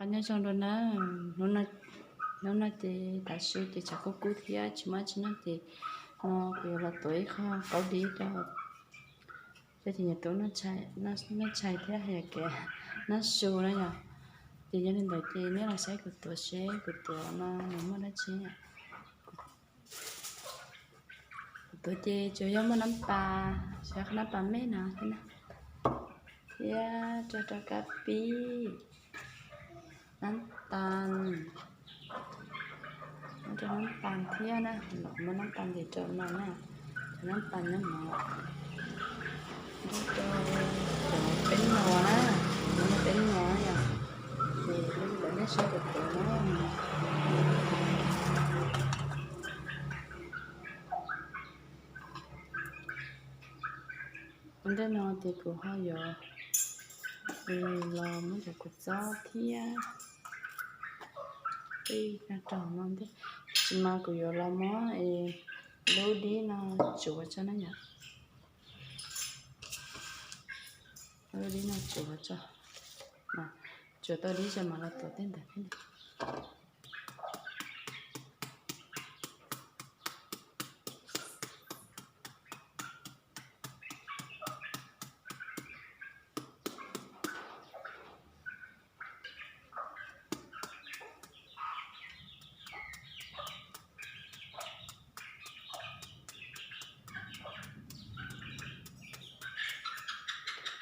Nyob zoo dua na, hnub no ces tav su ces tshav kub kub thiab tsis muaj tsi noj ces no kuv yuav los tuav ib qho qaub dib rau, ces nyiam tuav noj tshais thiab hais tias kev noj su na yom. Ces yog li ntawd ces nej los saib kuv tuav seb kuv tuav no nws muaj dab tsi. Kuv tuav ces tsuas yog muaj nab pas, tsuas yog nab pas me no xwb na, thiab rau rau kab pib, nab pas, muaj rau nab pas thiab na, los muaj nab pas ntes rau no na, cov nab pas nyob no, rau cov peb no na, muaj peb no yom, ces lub ntawd nej saib kuv tuav na. Ua ntej no ces kuv ho yuav los muab cov kua txob thiab qij rau no ntej, tab sis mas kuv yuav los muab lub dib no tsuav tso na yom. Lub dib no tsuav tso, tsuav tau dib tso mas los tuav tej ntawd thiab.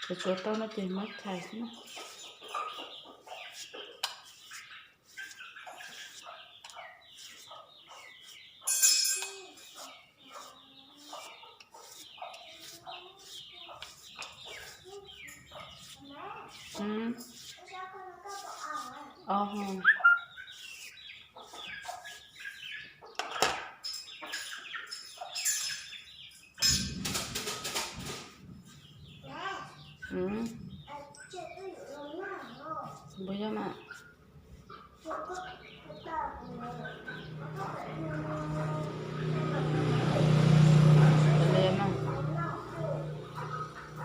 Tsuav tsuav tau no ces muab tshais xwb na. Npawg yog mas.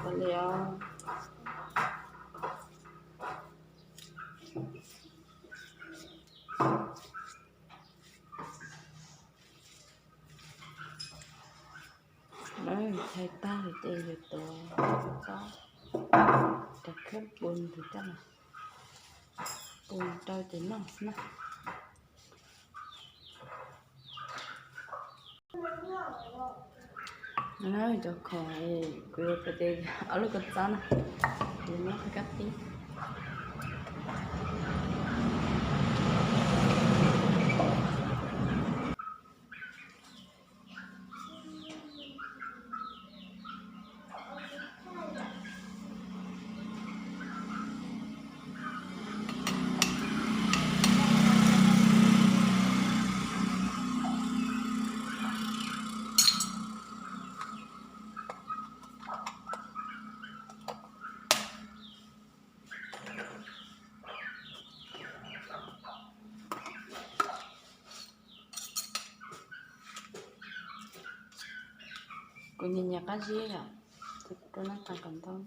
Ua li os. Tshais tag lawm ces yuav tuav tsob, cov khaub npua ntawd coj los pua rau ces noj xwb na. Cov khoom kuv yuav tuav ces ob lub kua txob na, kuv muab qhov kab pib. Kuv nyiam nyiam qab zib yom, ces kuv rau nab pas kom ntau.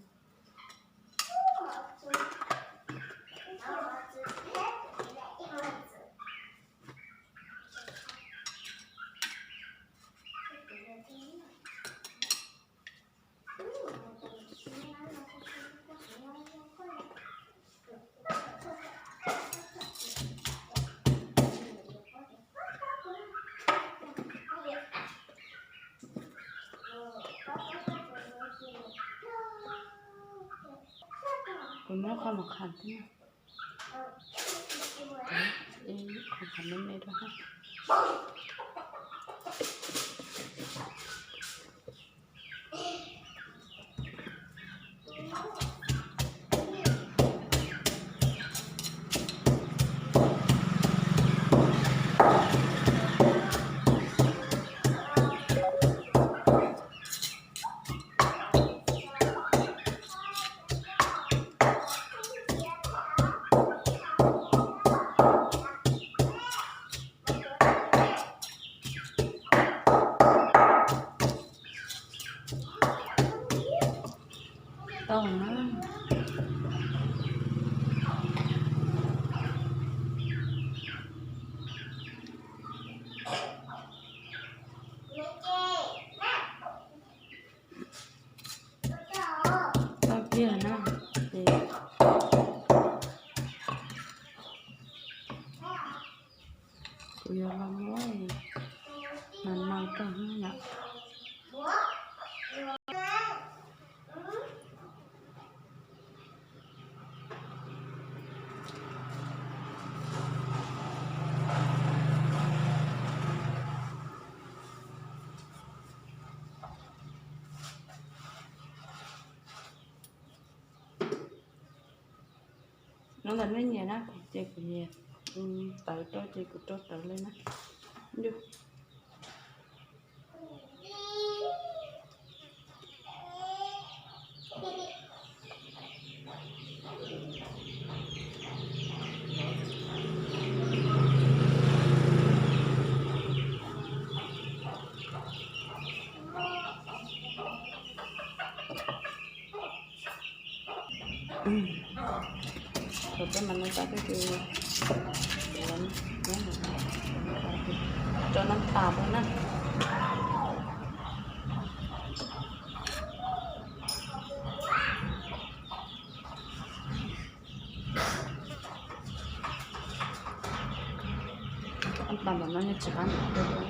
Kuv muab qhov mov qham thiab na. Ib qhov mov me me rau. Kuv yuav los muab no no rau no yom. Hnub ntawd nej nyiam na, kuv ces kuv nyiam tawv rau ces kuv rau tawv li na. Kuv peb mas no tas twb rau nab tas rau na. Tab tom no tsis qab ntawm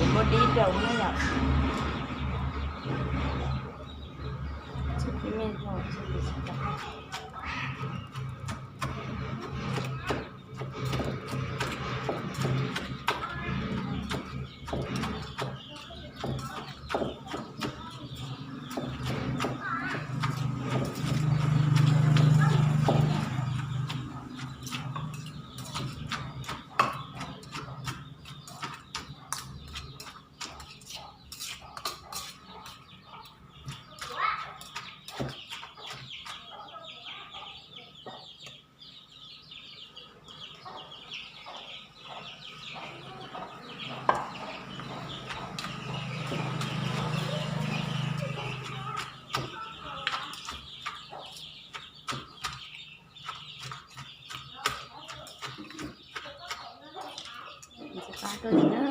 Kuv muab dib rau na yom. Tsis qab kawg li na,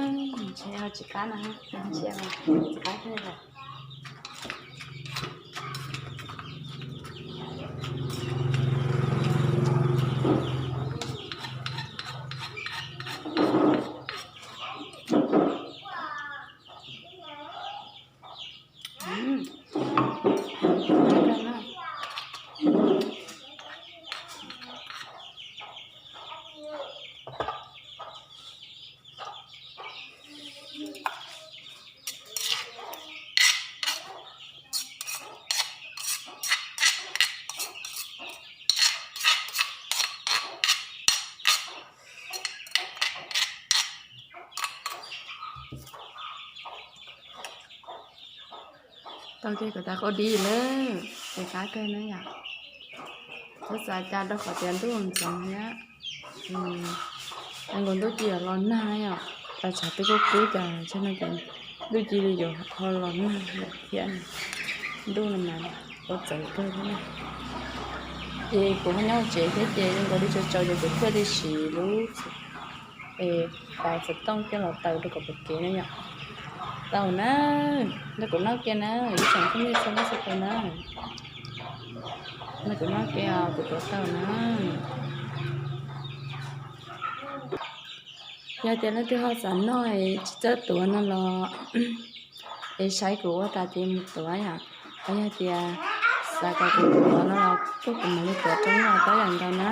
ntshe ho tsis qab na, ntshe tsis qab kawg li. Tau kiag kuv tais quav dib lawm, ces qab kawg na yom. Txhob xav cas rau qhov tias ntuj ntxoov thiab, nkaus ntuj ci los nag yom, cas tshav twb kub kub cas tsam no ces ntuj ci li yuav ho los nag lawm thiab. Ntuj no mas ua txawv kawg thiab na. Ces kuv ho nyob tsev thiab ces zoo nkaus li tsaus tsaus ces kuv thiaj li siv lub es tais xov tooj coj los taws rau kom pom kev na yom. Tau na, nrog kuv noj kiag na, ib tsoom phooj ywg txhua leej txhua tus na. Nrog kuv noj kiag, kuv tuav tau na. Yog tias leej twg ho xav noj es tsis txawj tuav no los es saib kuv ua tas ces mus tuav yom. Yog tias xav kom kuv tuav no los tuaj kuv mam li tuav rau nej tab yam nkaus na.